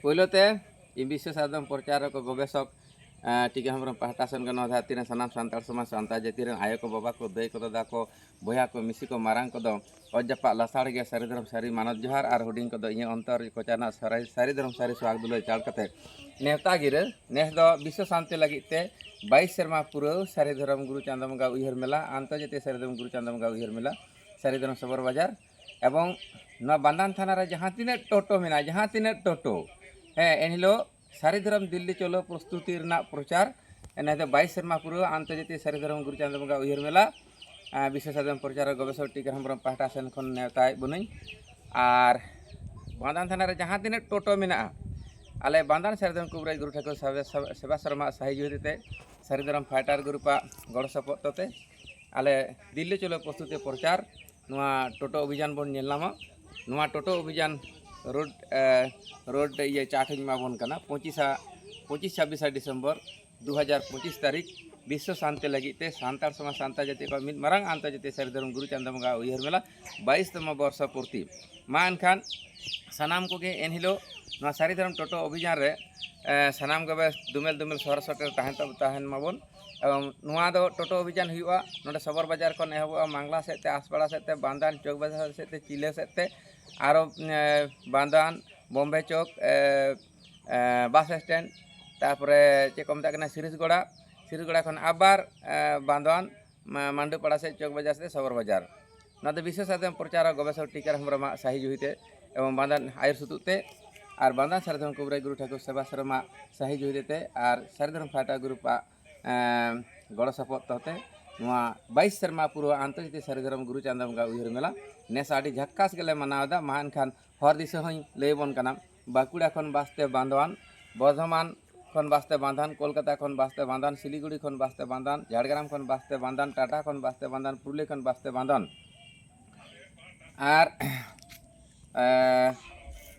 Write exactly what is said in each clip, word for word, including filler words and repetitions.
ᱯᱳᱭᱞᱳ ᱛᱮ ᱤᱧ ᱵᱤᱥᱥᱚ ᱥᱟᱨᱡᱚᱢ ᱯᱨᱚᱪᱟᱨᱚᱠ ᱜᱚᱵᱮᱥᱚᱠ ᱴᱤᱠᱟᱹ ᱦᱮᱢᱵᱨᱚᱢ ᱯᱟᱦᱴᱟ ᱥᱮᱱ ᱠᱷᱚᱱ ᱱᱚᱣᱟ ᱫᱷᱟᱹᱨᱛᱤ ᱨᱮᱱ ᱥᱟᱱᱟᱢ ᱥᱟᱱᱛᱟᱲ ᱥᱚᱢᱟᱡᱽ, ᱥᱟᱱᱛᱟᱲ ᱡᱟᱹᱛᱤ ᱨᱮᱱ ᱟᱭᱳ ᱠᱚ, ᱵᱟᱵᱟ ᱠᱚ, ᱫᱟᱹᱭ ᱠᱚ, ᱫᱟᱫᱟ ᱠᱚ, ᱵᱚᱭᱦᱟ ᱠᱚ, ᱢᱤᱥᱤ ᱠᱚ, ᱢᱟᱨᱟᱝ ᱠᱚᱫᱚ ᱚᱛ ᱡᱟᱯᱟᱜ ᱞᱟᱥᱟᱲ ᱜᱮ ᱥᱟᱹᱨᱤ ᱫᱷᱚᱨᱚᱢ ᱥᱟᱹᱨᱤ ᱢᱟᱱᱚᱛ ᱡᱚᱦᱟᱨ, ᱟᱨ ᱦᱩᱰᱤᱧ ᱠᱚᱫᱚ ᱤᱧᱟᱹᱜ ᱚᱱᱛᱚᱨ ᱠᱚᱪᱟ ᱨᱮᱱᱟᱜ ᱥᱟᱹᱨᱤ, ᱥᱟᱹᱨᱤ ᱫᱷᱚᱨᱚᱢ ᱥᱟᱹᱨᱤ ᱥᱚᱦᱟᱜᱽ ᱫᱩᱞᱟᱹᱲ ᱪᱟᱞ ᱠᱟᱛᱮ ᱱᱮᱣᱛᱟ ᱜᱤᱨᱟᱹ ᱱᱮᱥ ᱫᱚ ᱵᱤᱥᱥᱚ ᱥᱟᱱᱛᱤ ᱞᱟᱹᱜᱤᱫ ᱛᱮ ᱵᱟᱭᱤᱥ ᱥᱮᱨᱢᱟ ᱯᱩᱨᱟᱹᱣ ᱥᱟᱹᱨᱤ ᱫᱷᱚᱨᱚᱢ ᱜᱩᱨᱩ ᱪᱟᱸᱫᱚ ᱵᱚᱸᱜᱟ ᱩᱭᱦᱟᱹᱨ ᱢᱮᱞᱟ, ᱟᱱᱛᱚᱨᱡᱟᱛᱤᱭᱚ ᱥᱟᱹᱨᱤ ᱫᱷᱚᱨᱚᱢ ᱜᱩᱨᱩ ᱪᱟᱸᱫᱚ ᱵᱚᱸᱜᱟ ᱩᱭᱦᱟᱹᱨ ᱢᱮᱞᱟ, ᱥᱟᱹᱨᱤ ᱫᱷᱚᱨᱚᱢ ᱥᱚᱵᱚᱨ ᱵᱟᱡᱟᱨ ᱮᱵᱚᱝ ᱱᱚᱣᱟ ᱵᱟᱱᱫᱟᱱ ᱛᱷᱟᱱᱟ ᱨᱮ ᱡᱟᱦᱟᱸ ᱛᱤᱱᱟᱹᱜ ᱴᱳᱴᱳ ᱢᱮᱱᱟᱜᱼᱟ, ᱡᱟᱦᱟᱸ ᱛᱤᱱᱟᱹᱜ ᱴᱳᱴᱳ, ᱦᱮᱸ, ᱮᱱᱦᱤᱞᱳᱜ ᱥᱟᱹᱨᱤ ᱫᱷᱚᱨᱚᱢ ᱫᱤᱞᱞᱤ ᱪᱚᱞᱚ ᱯᱨᱚᱥᱛᱩᱛᱤ ᱨᱮᱱᱟᱜ ᱯᱨᱚᱪᱟᱨ, ᱮᱱᱮ ᱫᱚ ᱵᱟᱭᱤᱥ ᱥᱮᱨᱢᱟ ᱯᱩᱨᱟᱹᱣ ᱟᱱᱛᱚᱨᱡᱟᱛᱤᱭᱚ ᱥᱟᱹᱨᱤ ᱫᱷᱚᱨᱚᱢ ᱜᱩᱨᱩ ᱪᱟᱸᱫᱚ ᱵᱚᱸᱜᱟ ᱩᱭᱦᱟᱹᱨ ᱢᱮᱞᱟ, ᱟᱨ ᱵᱤᱥᱥᱚ ᱥᱟᱨᱡᱚᱢ ᱯᱨᱚᱪᱟᱨᱚᱠ ᱜᱚᱵᱮᱥᱚᱠ ᱴᱤᱠᱟᱹ ᱦᱮᱢᱵᱨᱚᱢ ᱯᱟᱦᱴᱟ ᱥᱮᱱ ᱠᱷᱚᱱ ᱱᱮᱣᱛᱟᱭᱮᱫ ᱵᱚᱱᱟᱹᱧ᱾ ᱟᱨ ᱵᱟᱱᱫᱟᱱ ᱛᱷᱟᱱᱟ ᱨᱮ ᱡᱟᱦᱟᱸ ᱛᱤᱱᱟᱹᱜ ᱴᱳᱴᱳ ᱢᱮᱱᱟᱜᱼᱟ, ᱟᱞᱮ ᱵᱟᱱᱫᱟᱱ ᱥᱟᱹᱨᱤ ᱫᱷᱚᱨᱚᱢ ᱠᱚᱵᱤᱨᱟᱡᱽ ᱜᱩᱨᱩ ᱴᱷᱟᱹᱠᱩᱨ ᱥᱮᱵᱟ, ᱥᱮᱵᱟ, ᱥᱮᱵᱟ ᱥᱮᱨᱢᱟ ᱥᱟᱹᱦᱤ ᱡᱩᱦᱤ ᱛᱮ ᱥᱟᱹᱨᱤ ᱫᱷᱚᱨᱚᱢ ᱯᱷᱟᱭᱴᱟᱨ ᱜᱨᱩᱯᱟᱜ ᱜᱚᱲᱚ ᱥᱚᱯᱚᱦᱚᱫ ᱛᱮ ᱟᱞᱮ ᱫᱤᱞᱞᱤ ᱪᱚᱞᱚ ᱯᱨᱚᱥᱛᱩᱛᱤ ᱯᱨᱚᱪᱟᱨ ᱱᱚᱣᱟ ᱴᱳᱴᱳ ᱚᱵᱷᱤᱡᱟᱱ ᱵᱚᱱ ᱧᱮᱞ ᱧᱟᱢᱟ᱾ ᱱᱚᱣᱟ ᱴᱳᱴᱳ ᱚᱵᱷᱤᱡᱟᱱ ᱨᱳᱰ, ᱮ, ᱨᱳᱰ ᱤᱭᱟᱹ ᱪᱟᱨᱴ ᱤᱧ ᱮᱢᱟ ᱵᱚᱱ ᱠᱟᱱᱟ, ᱯᱚᱸᱪᱤᱥᱟ, ᱯᱚᱸᱪᱤᱥ ᱪᱷᱟᱵᱵᱤᱥᱟ ᱰᱤᱥᱮᱢᱵᱚᱨ ᱫᱩ ᱦᱟᱡᱟᱨ ᱯᱚᱸᱪᱤᱥ ᱛᱟᱹᱨᱤᱠᱷ, ᱵᱤᱥᱥᱚ ᱥᱟᱱᱛᱤ ᱞᱟᱹᱜᱤᱫ ᱛᱮ ᱥᱟᱱᱛᱟᱲ ᱥᱚᱢᱟᱡᱽ, ᱥᱟᱱᱛᱟᱲ ᱡᱟᱹᱛᱤ ᱠᱚᱣᱟᱜ ᱢᱤᱫ ᱢᱟᱨᱟᱝ ᱟᱱᱛᱚᱨᱡᱟᱛᱤᱭᱚ ᱥᱟᱹᱨᱤ ᱫᱷᱚᱨᱚᱢ ᱜᱩᱨᱩ ᱪᱟᱸᱫᱚ ᱵᱚᱸᱜᱟ ᱩᱭᱦᱟᱹᱨ ᱢᱮᱞᱟ ᱵᱟᱭᱤᱥ ᱛᱚᱢᱚ ᱵᱚᱨᱥᱚ ᱯᱩᱨᱛᱤ᱾ ᱢᱟ ᱮᱱᱠᱷᱟᱱ ᱥᱟᱱᱟᱢ ᱠᱚᱜᱮ ᱮᱱᱦᱤᱞᱳᱜ ᱱᱚᱣᱟ ᱥᱟᱹᱨᱤ ᱫᱷᱚᱨᱚᱢ ᱴᱳᱴᱳ ᱚᱵᱷᱤᱡᱟᱱ ᱨᱮ, ᱮ, ᱥᱟᱱᱟᱢ ᱜᱮ ᱵᱮᱥ ᱫᱩᱢᱮᱞ ᱫᱩᱢᱮᱞ ᱥᱚᱦᱚᱨ ᱥᱮᱴᱮᱨ ᱛᱟᱦᱮᱱ ᱛᱟᱵᱚ, ᱛᱟᱦᱮᱱ ᱢᱟᱵᱚᱱ᱾ ᱮᱵᱚᱝ ᱱᱚᱣᱟ ᱫᱚ ᱴᱳᱴᱳ ᱚᱵᱷᱤᱡᱟᱱ ᱦᱩᱭᱩᱜᱼᱟ᱾ ᱱᱚᱰᱮ ᱥᱚᱵᱚᱨ ᱵᱟᱡᱟᱨ ᱠᱷᱚᱱ ᱮᱦᱚᱵᱚᱜᱼᱟ, ᱢᱟᱝᱞᱟ ᱥᱮᱫ ᱛᱮ, ᱟᱥᱯᱟᱲᱟ ᱥᱮᱫ ᱛᱮ, ᱵᱟᱱᱫᱟᱱ, ᱪᱚᱠ ᱵᱟᱡᱟᱨ ᱥᱮᱫ ᱛᱮ, ᱪᱤᱞᱟᱹ ᱥᱮᱫ ᱛᱮ, ᱟᱨᱚ, ᱮ, ᱵᱟᱱᱫᱟᱱ, ᱵᱚᱢᱵᱮ ᱪᱚᱠ, ᱮ, ᱮ, ᱵᱟᱥ ᱥᱴᱮᱱᱰ, ᱛᱟᱨᱯᱚᱨᱮ ᱪᱮᱫ ᱠᱚ ᱢᱮᱛᱟᱜ ᱠᱟᱱᱟ, ᱥᱤᱨᱤᱥᱜᱚᱲᱟ, ᱥᱤᱨᱤᱥᱜᱚᱲᱟ ᱠᱷᱚᱱ ᱟᱵᱟᱨ, ᱮ, ᱵᱟᱱᱫᱟᱱ, ᱢᱟ-, ᱢᱟᱱᱰᱩᱯᱟᱲᱟ ᱥᱮᱫ, ᱪᱚᱠ ᱵᱟᱡᱟᱨ ᱥᱮᱫ, ᱥᱚᱵᱚᱨ ᱵᱟᱡᱟᱨ᱾ ᱱᱚᱣᱟ ᱫᱚ ᱵᱤᱥᱥᱚ ᱥᱟᱨᱡᱚᱢ ᱯᱨᱚᱪᱟᱨᱚᱠ ᱜᱚᱵᱮᱥᱚᱠ ᱴᱤᱠᱟᱹ ᱦᱮᱢᱵᱨᱚᱢᱟᱜ ᱥᱟᱹᱦᱤ ᱡᱩᱦᱤ ᱛᱮ ᱮᱵᱚᱝ ᱵᱟᱱᱫᱟᱱ ᱟᱭᱩᱨ ᱥᱩᱛᱩᱜ ᱛᱮ ᱟᱨ ᱵᱟᱱᱫᱟᱱ ᱥᱟᱹᱨᱤ ᱫᱷᱚᱨᱚᱢ ᱠᱚᱵᱤᱨᱟᱡᱽ ᱜᱩᱨᱩ ᱴᱷᱟᱹᱠᱩᱨ ᱥᱮᱵᱟ ᱥᱮᱨᱢᱟ ᱥᱟᱹᱦᱤ ᱡᱩᱦᱤ ᱛᱮ ᱟᱨ ᱥᱟᱹᱨᱤ ᱫᱷᱚᱨᱚᱢ ᱯᱷᱟᱭᱴᱟᱨ ᱜᱨᱩᱯᱟᱜ, ᱮᱸ, ᱜᱚᱲᱚ ᱥᱚᱯᱚᱦᱚᱫ ᱛᱮ ᱱᱚᱣᱟ ᱵᱟᱭᱤᱥ ᱥᱮᱨᱢᱟ ᱯᱩᱨᱟᱹᱣ ᱟᱱᱛᱚᱨᱡᱟᱛᱤᱭᱚ ᱥᱟᱹᱨᱤ ᱫᱷᱚᱨᱚᱢ ᱜᱩᱨᱩ ᱪᱟᱸᱫᱚ ᱵᱚᱸᱜᱟ ᱩᱭᱦᱟᱹᱨ ᱢᱮᱞᱟ ᱱᱮᱥ ᱟᱹᱰᱤ ᱡᱷᱟᱠᱟᱥ ᱜᱮᱞᱮ ᱢᱟᱱᱟᱣ ᱮᱫᱟ᱾ ᱢᱟ ᱮᱱᱠᱷᱟᱱ ᱦᱚᱨ ᱫᱤᱥᱟᱹ ᱦᱚᱸᱧ ᱞᱟᱹᱭ ᱟᱵᱚᱱ ᱠᱟᱱᱟ᱾ ᱵᱟᱸᱠᱩᱲᱟ ᱠᱷᱚᱱ ᱵᱟᱥ ᱛᱮ ᱵᱟᱱᱫᱳᱣᱟᱱ, ᱵᱚᱨᱫᱷᱚᱢᱟᱱ ᱠᱷᱚᱱ ᱵᱟᱥ ᱛᱮ ᱵᱟᱱᱫᱷᱟᱱ, ᱠᱳᱞᱠᱟᱛᱟ ᱠᱷᱚᱱ ᱵᱟᱥ ᱛᱮ ᱵᱟᱱᱫᱷᱟᱱ, ᱥᱤᱞᱤᱜᱩᱲᱤ ᱠᱷᱚᱱ ᱵᱟᱥ ᱛᱮ ᱵᱟᱱᱫᱷᱟᱱ, ᱡᱷᱟᱲᱜᱨᱟᱢ ᱠᱷᱚᱱ ᱵᱟᱥ ᱛᱮ ᱵᱟᱱᱫᱷᱟᱱ, ᱴᱟᱴᱟ ᱠᱷᱚᱱ ᱵᱟᱥ ᱛᱮ ᱵᱟᱱᱫᱷᱟᱱ, ᱯᱩᱨᱩᱞᱤᱭᱟᱹ ᱠᱷᱚᱱ ᱵᱟᱥ ᱛᱮ ᱵᱟᱱᱫᱷᱟᱱ᱾ ᱟᱨ, ᱮ,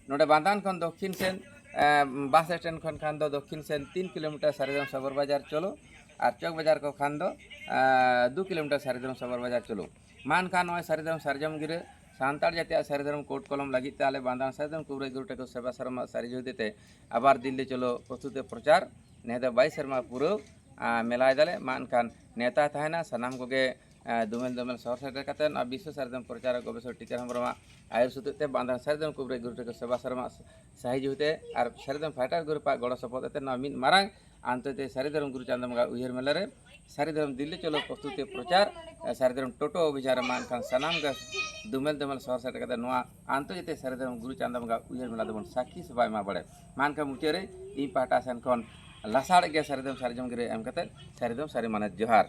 ᱱᱚᱰᱮ ᱵᱟᱱᱫᱷᱟᱱ ᱠᱷᱚᱱ ᱫᱚᱠᱠᱷᱤᱱ ᱥᱮᱱ, ᱮ, ᱵᱟᱥ ᱥᱴᱮᱱᱰ ᱠᱷᱚᱱ ᱠᱷᱟᱱ ᱫᱚ ᱫᱚᱠᱠᱷᱤᱱ ᱥᱮᱱ ᱛᱤᱱ ᱠᱤᱞᱳᱢᱤᱴᱟᱨ ᱥᱟᱹᱨᱤ ᱫᱷᱚᱨᱚᱢ ᱥᱚᱵᱚᱨ ᱵᱟᱡᱟᱨ ᱪᱚᱞᱚ, ᱟᱨ ᱪᱚᱠ ᱵᱟᱡᱟᱨ ᱠᱚ ᱠᱷᱟᱱ ᱫᱚ, ᱮ, ᱫᱩ ᱠᱤᱞᱳᱢᱤᱴᱟᱨ ᱥᱟᱹᱨᱤ ᱫᱷᱚᱨᱚᱢ ᱥᱚᱵᱚᱨ ᱵᱟᱡᱟᱨ ᱪᱚᱞᱚ᱾ ᱢᱟ ᱮᱱᱠᱷᱟᱱ ᱱᱚᱜᱼᱚᱭ ᱥᱟᱹᱨᱤ ᱫᱷᱚᱨᱚᱢ ᱥᱟᱨᱡᱚᱢ ᱜᱤᱨᱟᱹ ᱥᱟᱱᱛᱟᱲ ᱡᱟᱹᱛᱤᱭᱟᱜ ᱥᱟᱹᱨᱤ ᱫᱷᱚᱨᱚᱢ ᱠᱳᱰ ᱠᱚᱞᱚᱢ ᱞᱟᱹᱜᱤᱫ ᱛᱮ ᱟᱞᱮ ᱵᱟᱸᱫᱷᱟᱱ ᱥᱟᱹᱨᱤ ᱫᱷᱚᱨᱚᱢ ᱠᱩᱵᱨᱟᱹᱭ ᱜᱩᱨᱩ ᱴᱷᱟᱹᱠᱩᱨ ᱥᱮᱵᱟ ᱥᱮᱨᱢᱟ ᱥᱟᱹᱨᱤ ᱡᱩᱦᱤ ᱛᱮ ᱟᱵᱟᱨ ᱫᱤᱞᱞᱤ ᱪᱚᱞᱚ ᱯᱨᱚᱥᱛᱩᱛ ᱯᱨᱚᱪᱟᱨ᱾ ᱱᱮ ᱫᱚ ᱵᱟᱭᱤᱥ ᱥᱮᱨᱢᱟ ᱯᱩᱨᱟᱹᱣ ᱟᱸ, ᱢᱮᱞᱟᱭ ᱫᱟᱞᱮ᱾ ᱢᱟ ᱮᱱᱠᱷᱟᱱ ᱱᱮᱣᱛᱟ ᱛᱟᱦᱮᱱᱟ ᱥᱟᱱᱟᱢ ᱠᱚᱜᱮ ᱟᱸ, ᱫᱩᱢᱮᱞ ᱫᱩᱢᱮᱞ ᱥᱚᱦᱚᱨ ᱥᱮᱴᱮᱨ ᱠᱟᱛᱮ ᱱᱚᱣᱟ ᱵᱤᱥᱥᱚ ᱥᱟᱹᱨᱤ ᱫᱷᱚᱨᱚᱢ ᱯᱨᱚᱪᱟᱨ ᱜᱚᱵᱮᱥᱚᱠ ᱴᱤᱠᱟᱹᱨᱟᱢ ᱦᱮᱢᱵᱨᱚᱢᱟᱜ ᱟᱹᱭᱩᱨ ᱥᱩᱛᱩᱜ ᱛᱮ ᱵᱟᱸᱫᱷᱟᱱ ᱥᱟᱹᱨᱤ ᱫᱷᱚᱨᱚᱢ ᱠᱩᱵᱨᱟᱹᱭ ᱜᱩᱨᱩ ᱴᱷᱟᱹᱠᱩᱨ ᱥᱮᱵᱟ ᱥᱮᱨᱢᱟ ᱥᱟᱹᱦᱤ ᱡᱩᱦᱤ ᱛᱮ ᱟᱨ ᱥᱟᱹᱨᱤ ᱫᱷᱚᱨᱚᱢ ᱯᱷᱟᱭᱴᱟᱨ ᱜᱩᱨᱩᱯᱟᱜ ᱜᱚᱲᱚ ᱥᱚᱯᱚᱦᱚᱫ ᱛᱮ ᱱᱚᱣᱟ ᱢᱤᱫ ᱢᱟᱨᱟᱝ ᱟᱱᱛᱚᱨᱡᱟᱛᱤᱭᱚ ᱥᱟᱹᱨᱤ ᱫᱷᱚᱨᱚᱢ ᱜᱩᱨᱩ ᱪᱟᱸᱫᱚ ᱵᱚᱸᱜᱟ ᱩᱭᱦᱟᱹᱨ ᱢᱮᱞᱟ ᱨᱮ ᱥᱟᱹᱨᱤ ᱫᱷᱚᱨᱚᱢ ᱫᱤᱞᱞᱤ ᱪᱚᱞᱚ ᱯᱨᱚᱥᱛᱩᱛᱤ ᱯᱨᱚᱪᱟᱨ, ᱥᱟᱹᱨᱤ ᱫᱷᱚᱨᱚᱢ ᱴᱳᱴᱳ ᱚᱵᱷᱤᱡᱟᱱ ᱨᱮ ᱢᱟ ᱮᱱᱠᱷᱟᱱ ᱥᱟᱱᱟᱢ ᱜᱮ ᱫᱩᱢᱮᱞ ᱫᱩᱢᱮᱞ ᱥᱚᱦᱚᱨ ᱥᱮᱴᱮᱨ ᱠᱟᱛᱮ ᱱᱚᱣᱟ ᱟᱱᱛᱚᱨᱡᱟᱛᱤᱭᱚ ᱥᱟᱹᱨᱤ ᱫᱷᱚᱨᱚᱢ ᱜᱩᱨᱩ ᱪᱟᱸᱫᱚ ᱵᱚᱸᱜᱟ ᱩᱭᱦᱟᱹᱨ ᱢᱮᱞᱟ ᱫᱚᱵᱚᱱ ᱥᱟᱹᱠᱷᱤ ᱥᱚᱵᱷᱟᱭ ᱢᱟ ᱵᱟᱲᱮ᱾ ᱢᱟ ᱮᱱᱠᱷᱟᱱ ᱢᱩᱪᱟᱹᱫ ᱨᱮ ᱤᱧ ᱯᱟᱦᱴᱟ ᱥᱮᱱ ᱠᱷᱚᱱ ᱞᱟᱥᱟᱲ ᱜᱮ ᱥᱟᱹᱨᱤ ᱫᱷᱚᱨᱚᱢ ᱥᱟᱨᱡᱚᱢ ᱜᱤᱨᱟᱹ ᱮᱢ ᱠᱟᱛᱮ ᱥᱟᱹᱨᱤ ᱫᱷᱚᱨᱚᱢ ᱥᱟᱹᱨᱤ ᱢᱟᱱᱮ ᱡᱚᱦᱟᱨ᱾